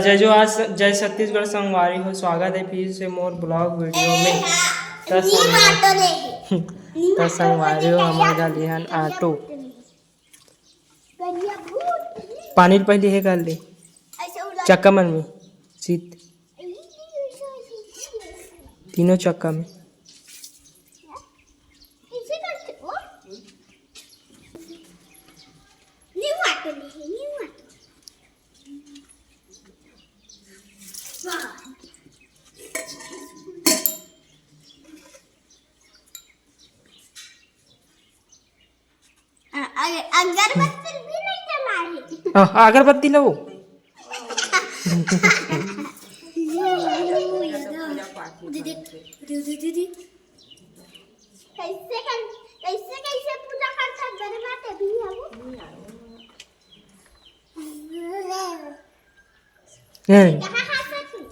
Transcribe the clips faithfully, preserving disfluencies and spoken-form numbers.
जय जोहार, जय छत्तीसगढ़ संगवारी हो, स्वागत हे फिर से मोर vlog video में। त संगवारी हो, हमर घर ले हन आटो। पानी ल पहिली हे कर ले। चक्का मन में सीत, तीनों चक्का में। अगरबत्ती भी नहीं जलाए। हाँ, अगरबत्ती लो। दीदी, दीदी, दीदी। कैसे कर, कैसे, कैसे पूजा करता गरबा ते भी हम। ए, कहाँ हाथ रखी?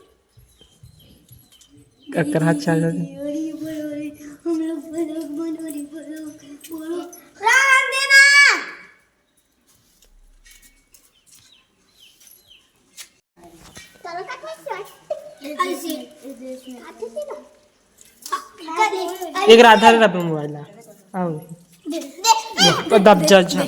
एकर हाथ चाल रहे। हम लोग vlog बना रहे, vlog, vlog। राम देना। एक राधा रे रबे मोबाइल ला। आओ। दब जा, जा।